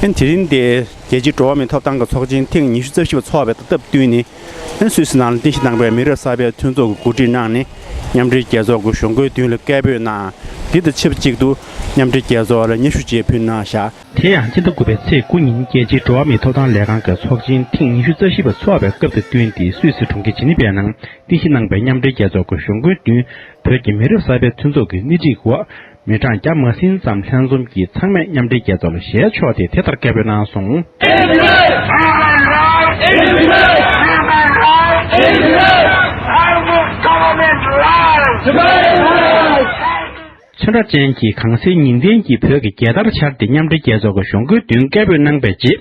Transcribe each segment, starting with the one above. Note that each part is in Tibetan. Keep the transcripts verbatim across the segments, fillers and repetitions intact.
ཨན། དེ་རིང་འདིར་རྒྱལ་སྤྱིའི་འགྲོ་བ་མིའི་ཐོབ་ཐང་གི་ཚོགས་ཆེན་ཐེངས་ཉི་ཤུ་རྩ་བཞི་པ་འཚོགས་པའི་སྟབས་བསྟུན་ནས། ཨན། སུད་སི་ནང་ལ་རྟེན་གཞི་བཏང་པའི་མི་རབས་གསར་པའི་མཐུན་ཚོགས་ཀྱི་གོ་སྒྲིག་གནང་ནས། མཉམ་འབྲེལ་རྒྱལ་ཚོགས་ཀྱི་གཞུང་སྒོའི་མདུན་ལ་སྐད་འབོད་གནང་། འདི་དང་ཆབས་ཅིག་ཏུ་མཉམ་འབྲེལ་རྒྱལ་ཚོགས་ལ་སྙན་ཞུ་ཅིག་ཕུལ་གནང་བཞག་དེ་ཡང་སྤྱི་ཟླ་དགུ་པའི་ཚེས་དགུ་ཉིན་རྒྱལ་སྤྱིའི་འགྲོ་བ་མིའི་ཐོབ་ཐང་ལས་ཁང་གི་ཚོགས་ཆེན་ཐེངས་ཉི་ཤུ་རྩ་བཞི་པ་འཚོགས་པའི་སྐབས་དང་བསྟུན་ཏེ། སུད་སི་གྲོང་ཁྱེར་ཇི་ནི་ཝའི་ནང་རྟེན་གཞི་གནང་པའི་མཉམ་འབྲེལ་རྒྱལ་ཚོགས་ཀྱི་གཞུང་སྒོའི་མདུན། བོད་ཀྱི་མི་རབས་གསར་པའི་མཐུན་ཚོགས་ཀྱི་སྣེ་ཁྲིད་འོག་མི་གྲངས་བརྒྱ་མ་ཟིན་ཙམ་ལྷན་འཛོམས་ཀྱིས་ཚང་མས་མཉམ་འབྲེལ་རྒྱལ་ཚོགས་ལ་ཞལ་ཕྱོགས་ཏེ་དེ་ལྟར་སྐད་འབོད་གནང་སོང་། ཚོན་ཁྲ་ཅན་གྱི་གངས་སེང་ཉི་གདན་གྱིས་བོད་ཀྱི་རྒྱལ་དར་འཕྱར་ཏེ་མཉམ་འབྲེལ་རྒྱལ་ཚོགས་ཀྱི་གཞུང་སྒོའི་མདུན་སྐད་འབོད་གནང་པའི་རྗེས།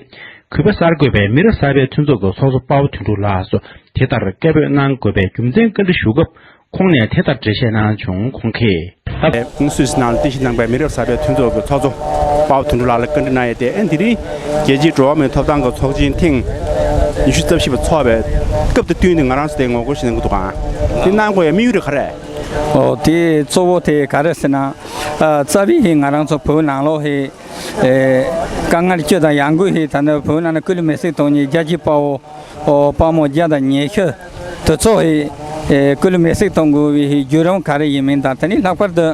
གུས་པ་གསར་འགོད་པས་མི་རབས་གསར་པའི་མཐུན་ཚོགས་ཀྱི་ཚོགས་གཙོ་དཔའ་བོ་དོན་གྲུབ་ལགས་སུ་དེ་ལྟར་སྐད་འབོད་གནང་དགོས་པའི་རྒྱུ་མཚན་བཀའ་འདྲི་ཞུ་སྐབས། ཁོང་ནས་དེ་ལྟར་འགྲེལ་བཤད་གནང་བྱུང་། ཁོང་གིས། ད་སུད་སི་ནང་ལ་རྟེན་གཞི་གནང་པའི་མི་རབས་གསར་པའི་མཐུན་ཚོགས་ཀྱི་ཚོགས་གཙོ་དཔའ་བོ་དོན་གྲུབ་ལགས་ལ་བཀའ་འདྲི་གནང་ཡས་དེ། ཨན། དེ་རིང་རྒྱལ་སྤྱིའི་འགྲོ་བ་མིའི་ཐོབ་ཐང་གི་ཚོགས་ཆེན་ཐེངས་ཉི་ཤུ་རྩ་བཞི་པ་འཚོགས་པའི་སྐབས་དང་བསྟུན་ཏེ་ང་རང་ཚོ་དེ་ངོ་རྒོལ་ཞིག་གནང་གི་འདུག་ག་དེ་གནང་དགོས་ཡ་དམིགས་ཡུལ་རེད་ག་རེ། ཨོ། དེ་གཙོ་བོ་དེ་ག་རེ་ཟེར་ན། ཨ། རྩ་བའི་ཧི་ང་རང་ཚོ་བོད་ནང་ལོགས་ཧི། ཨེ། དཀའ་ངལ་སྐྱོ་དང་ཡང་སྒོས་ཧི། ད་ནི་བོད་ནང་ན་སྐུ་ལུས་མེར་སྲེག་གཏོང་མཁན་རྒྱལ་གཅེས་དཔའ་བོ། ཨོ། དཔའ་མོ་བརྒྱ་དང་ཉི་ཤུ་དེ་ཚོ་ཧི། ཨེ། སྐུ་ལུས་མེར་སྲེག་གཏོང་དགོས་པའི་ཧི་བརྒྱུད་རིམ་ག་རེ་ཡིན་མིན་དང་། དེ་ནི་ལྷག་པར་དུ།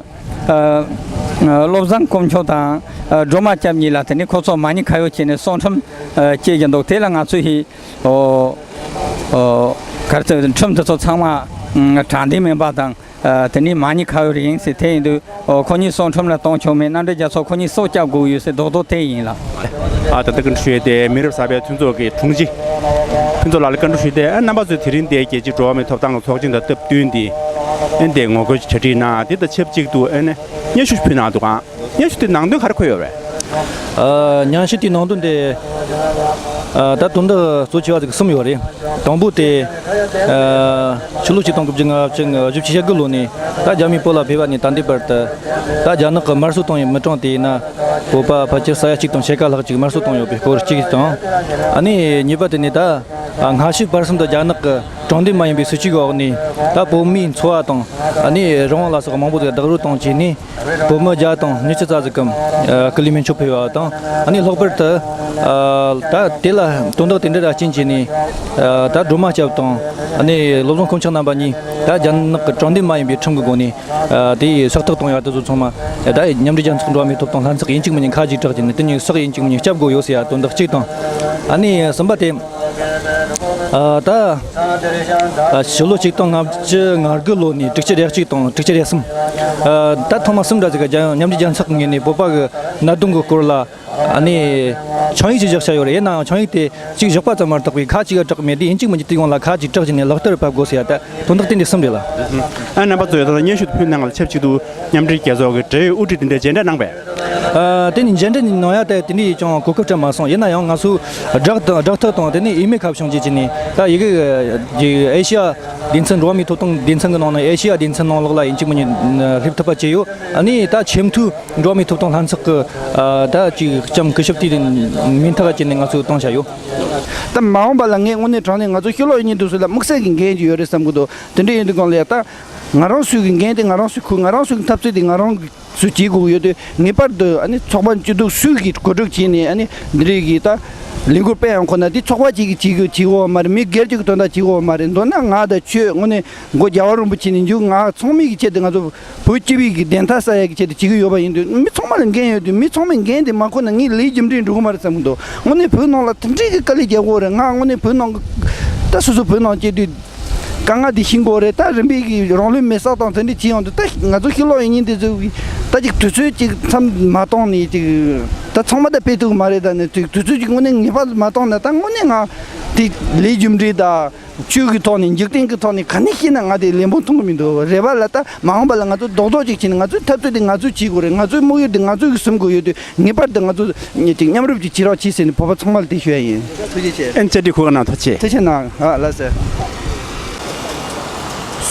ཨ། བློ་བཟང་དཀོན་མཆོག་དང་། ཨ། སྒྲོལ་མ་སྐྱབས་གཉིས་ལ་དེ་ནི་ཁོ་ཚོ་མ་ཉེས་ཁ་གཡོག་བྱས་ནས་གསང་ཁྲིམས། ཨ། བཅད་ཀྱི་འདུག་དེ་ལ་ང་ཚོས་ཧི། ཨོ། ཨོ། ག་རེ་ཟེར། ཁྲིམས་དེ་ཚོ་ཚང་མ། ཨ། དྲང་བདེན་མིན་པ་དང་། ཨ། དེ་ནི་མ་ཉེས་ཁ་གཡོག་རེ་ཡིན་ཟེར། དེ་ཡིན་དུས། ཨོ། ཁོ་གཉིས་གསང་ཁྲིམས་ལ་གཏོང་ཆོག་མེད། མཉམ་འབྲེལ་རྒྱལ་ཚོགས་ཁོ་གཉིས་སྲོག་སྐྱབས་དགོས་ཡོད་ཟེར་རྡོག་རྡོག་དེ་ཡིན་ལ། ཨ། ད་ལྟ་བཀའ་འདྲི་ཞུ་ཡས་དེ་མི་རབས་གསར་པའི་མཐུན་ཚོགས་ཀྱི་དྲུང་ཆེ་ཕུན་ཚོགས་ལགས་ལ་བཀའ་འདྲི་ཞུ་ཡས་དེ། ཨ། རྣམ་པ་ཚོས་དེ་རིང་འདིའི་རྒྱལ་སྤྱིའི་འགྲོ་བ་མིའི་ཐོབ་ཐང་གི་ཚོགས་ཆེན་དང་སྟབས་བསྟུན་ཏེ། ཨ། འདིར་ངོ་རྒོལ་གྱི་གྲ་སྒྲིག་གནང་། དེ་དང་ཆབས་ཅིག་ཏུ། ཨ་ནི་སྙན་ཞུ་ཕུལ་གནང་འདུག་ག་སྙན་ཞུ་དེ་ནང་དོན་ག་རེ་འཁོད་ཡོད་རེད། ཨ། སྙན་ཞུ་དེའི་ནང་དོན་དེ། ཨ། ད་དོན་དག་གཙོ་ཆེ་བ་ཟིག་གསུམ་ཡོད་རེད། དང་པོ་དེ། ཨ། ཕྱི་ལོ་ཆིག་སྟོང་དགུ་བརྒྱ་ལྔ་བཅུ་ང་བཞི། བཞི་བཅུ་ཞེ་དགུ་ལོ་ནས་ད་རྒྱ་མིས་བོད་ལ་ཕེབས་པ་ནས་ད་ལྟའི་བར་དུ། ད་རྒྱ་ནག་གིས་དམར་གསོད་བཏང་བའི་མི་གྲངས་དེ་ཡིན་ན། བོད་པ་ཕལ་ཆེར་ས་ཡ་གཅིག་དང་ཕྱེད་ཀ་ལྷག་ཅིག་དམར་གསོད་བཏང་ཡོད་པའི་སྐོར་གཅིག་དང་། ཨ་ནི་གཉིས་པ་དེ་ནི་ད། ཨ། སྔ་ཕྱི་བར་གསུམ་དུ་རྒྱ་ནག་གི་དྲང་བདེན་མ་ཡིན་པའི་སྲིད་བྱུས་ཀྱི་འོག་ནས། ད་བོད་མིའི་འཚོ་བ་དང་། ཨ་ནི་རང་དབང་ལ་སོགས་མང་པོ་དེ་རྡོག་རོལ་བཏང་བྱས་ནས། བོད་མི་བརྒྱ་དང་ཉི་ཤུ་རྩ་ཟིག་གམ། ཨ། སྐུ་ལུས་མེ་མཆོད་ཕུལ་བ་དང་། ཨ་ནི་ལྷག་པར་དུ། ཨ། ད་དེ་ལ་དོན་དག་དེ་འདྲ་ར་རྐྱེན་བྱས་ནས། ཨ། ད་སྒྲོལ་མ་སྐྱབས་དང་། ཨ་ནི་བློ་བཟང་དཀོན་མཆོག་རྣམ་པ་གཉིས་ད་རྒྱ་ནག་གི་དྲང་བདེན་མ་ཡིན་པའི་ཁྲིམས་ཀྱི་སྒོ་ནས། ཨ། དེ་སྲོག་ཐོག་གཏོང་ཡ་དེ་ཚོ་ཚང་མ། ད་མཉམ་འབྲེལ་རྒྱལ་ཚོགས་འགྲོ་བ་མིའི་ཐོབ་ཐང་ལྷན་ཚོགས་ཡིན་གཅིག་མིན་གཉིས་ཁ་ཅིག་གྲགས་ཀྱི་ནས། དེ་གཉིས་སྲོག་ཡིན་གཅིག་མིན་གཉིས་སྐྱབས་དགོས་ཡོད་ཟེར་ཡ་དོན་དག་གཅིག་དང་། ཨ་ནི་གསུམ་པ་དེ། ཨ། ད། ཨ། ཕྱི་ལོ་ཆིག་སྟོང་ལྔ་བཅུ་ང་དགུ་ལོ་ནས་དྲུག་ཅུ་རེ་གཅིག་དང་དྲུག་ཅུ་རེ་གསུམ། ཨ། ད་ཐེངས་མ་གསུམ་འདྲ་ཟིག་ག་རྒྱ། མཉམ་འབྲེལ་རྒྱལ་ཚོགས་ངོས་ནས་བོད་པ་གི་གནད་དོན་གི་སྐོར་ལ། ཨ་ནི་ཆིངས་ཡིག་ཅིག་བཞག་བཞག་ཡོད་རེད། ཡིན་ནའང་ཆིངས་ཡིག་དེ་གཅིག་བཞག་པ་ཙམ་མ་གཏོགས་པའི་ཁ་ཅིག་ག་གྲགས་མེད་དུས། ཡིན་གཅིག་མིན་གཅིག་དེ་ཡོངས་ལ་ཁ་ཅིག་གྲགས་བྱས་ནས་ལག་བསྟར་ཕབ་དགོས་ཟེར་ཡ། ད་དོན་དག་དེ་འདྲ་གསུམ་རེད་ལ། ཨ། རྣམ་པ་ཚོས་ད་ལྟ་སྙན་ཞུ་དེ་ཕུལ་གནང་ལ་ཆབས་ཅིག་ཏུ་མཉམ་འབྲེལ་རྒྱལ་ཚོགས་ཀྱི་འབྲེལ་ཡོད་དབུ་ཁྲིད་དེ་འདྲ་མཇལ་འཕྲད་གནང་པས། ཨ། དེ་ནི་མཇལ་འཕྲད་ནི་གནང་ཡ་དེ་དེ་འདྲའི་ཅུང་གོ་སྐབས་སྤྲད་མ་སོང་། ཡིན་ན་ཡང་ང་ཚོ་སྦྲག་ཐག་སྦྲག་ཐག་དང་དེ་ནས་ཨི་མེལ་ཁ་བྱང་བཅས་བྱས་ནས། ད་ཡི་གེ་ཨེ་ཤི་ཡ་སྡེ་ཚན། འགྲོ་བ་མིའི་ཐོབ་ཐང་སྡེ་ཚན་གྱི་ནང་ནས་ཨེ་ཤི་ཡ་སྡེ་ཚན་ནང་ལོགས་ལ་ཡིན་གཅིག་མིན་གཉིས་སླེབས་ཐུབ་པ་བྱས་ཡོད། ཨ་ནི་ད་ཆེས་མཐོའི་འགྲོ་བ་མིའི་ཐོབ་ཐང་ལྷན་ཚོགས་ཀྱི། ཨ། ད་ཅིག་ལྕམ་སྐུ་ཞབས་དེའི་མིང་ཐག་བཅད་ནས་ང་ཚོས་བཏང་བཞག་ཡོད། ད་མ་འོངས་པ་ལ་ངས་དངོས་གནས་དྲང་གནས་ང་ཚོ་ཕྱི་ལོགས་ཡིན་མཁན་དེ་ཚོ་ལ་དམིགས་བསལ་གྱི་འགན་ཅིག་ཡོད་རེད་བསམ་གྱི་འདུག་དེ་འདྲ་ཡིན་དུས་སྒང་ལ་ཡ། ད་ང་རང་ཚོའི་གི་འགན་དེ་ང་རང་ཚོས་འཁུར། ང་རང་ཚོའི་གི་འཐབ་རྩོད་དེ་ང་རང་ཚོས་བྱེད་དགོས་ཀྱི་ཡོད་དུས། ངེས་པར་དུ། ཨ་ནི་ཚོགས་པ་བཅུ་དྲུག་སུས་གི་གོ་སྒྲིག་བྱས་ནས། ཨ་ནི་འདི་རིགས་ཀྱི་ད་ལས་འགུལ་སྤེལ་ཡང་ཁོ་ན་དེ་ཚོགས་པ་གཅིག་གིས་བྱེད་དགོས། བྱེད་དགོས་པ་མ་རེད། མི་སྒེར་གཅིག་གི་དོན་དག་བྱེད་དགོས་པ་མ་རེད། མདོར་ན་ང་དང་ཁྱོད་དངོས་གནས་མགོ་རྒྱལ་བ་རིན་པོ་ཆེ་ནས་མཇུག་ང་ཚང་མའི་གི་ཆེད་དུ། ང་ཚོ་བོད་སྤྱི་པའི་གི་བདེན་མཐའ་གསལ་ཡག་གི་ཆེད་དུ་བྱེད་ཀྱི་ཡོད་པ་ཡིན་དུས། མི་ཚང་མ་ལ་འགན་ཡོད་དུས། མི་ཚང་མས་འགན་དེ་མ་འཁུར་ན་ངས་ལས་རྒྱུ་འབྲས་འགྲོ་གི་མ་རེད་བསམ་གྱི་འདུག་དངོས་གནས་བོད་ནང་ལ་དེ་འདྲའི་གི་དཀའ་ལས་རྒྱག་དགོས་རེད། ང་དངོས་གནས་བོད་ནང་གི། ད་སོ་སོ་བོད་ནང་སྐྱེས་དུས། དཀའ་ངལ་འདི་ཤེས་དགོས་རེད། ད་རིམ་པས་ཀྱི་རང་ལུས་མེར་བསྲེགས་དང་དེ་འདྲ་བྱེད་ཡོང་དུས། ད་ང་ཚོ་ཕྱི་ལོགས་ཡིན་མཁན་དེ་ཚོ་གིས་ད་ཅིག་དུས་ཚོད་ཅིག་མཚམས་མ་བཏང་ནས་ཅིག་ད་ཚང་མ་ད་ཕེབས་ཐུབ་ཀྱི་མ་རེད། ད་ནི་ཅིག་དུས་ཚོད་ཅིག་དངོས་གནས་ངེས་པར་མ་བཏང་ན། ད་དངོས་གནས་ང་དེ་ལས་རྒྱུ་འབྲས་དང་ཆོས་ཀྱི་ཐོག་ནས། འཇིག་རྟེན་གྱི་ཐོག་ནས་ག་ནས་བཤད་ན་ང་དེ་ལན་འབོག་ཐོན་གྱི་མི་འདུག་རེད་པ་ལ། ད་མ་འོངས་པ་ལ་ང་ཚོ་རྡོག་རྡོག་ཅིག་བྱས་ནས། ང་ཚོའི་འཐབ་རྩོད་དེ་ང་ཚོས་བྱེད་དགོས་རེད། ང་ཚོའི་དམིགས་ཡུལ་དེ་ང་ཚོས་ཀྱིས་ཟིན་དགོས་ཡོད་དུས། ངེས་པར་དུ་ང་ཚོ་ཅིག་མཉམ་རུབ་ཅིག་བྱེད་རོགས་བྱེད་ཟེར་ནས་བོད་པ་ཚང་མ་ལ་དེ་ཞུ་ཡ་ཡིན། ཐུགས་རྗེ་ཆེ། ཨན། བཅར་འདྲི་གོ་སྐབས་གནང་། ཐུགས་རྗེ་ཆེ། ཐུགས་རྗེ་གནང་། ཨ། ལགས་སོ།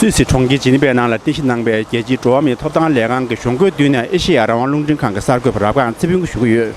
སུད་སི་གྲོང་ཁྱེར་ཇི་ནི་ཝའི་ནང་ལ་རྟེན་གཞི་གནང་པའི་རྒྱལ་སྤྱིའི་འགྲོ་བ་མིའི་ཐོབ་ཐང་ལས་ཁང་གི་གཞུང་སྒོའི་མདུན་ནས་ཨེ་ཤེ་ཡ་རང་དབང་རླུང་འཕྲིན་ཁང་གི་གསར་འགོད་པ་རབ་སྒང་ཚེ་ཕུན་གྱིས་ཞུ་གི་ཡོད།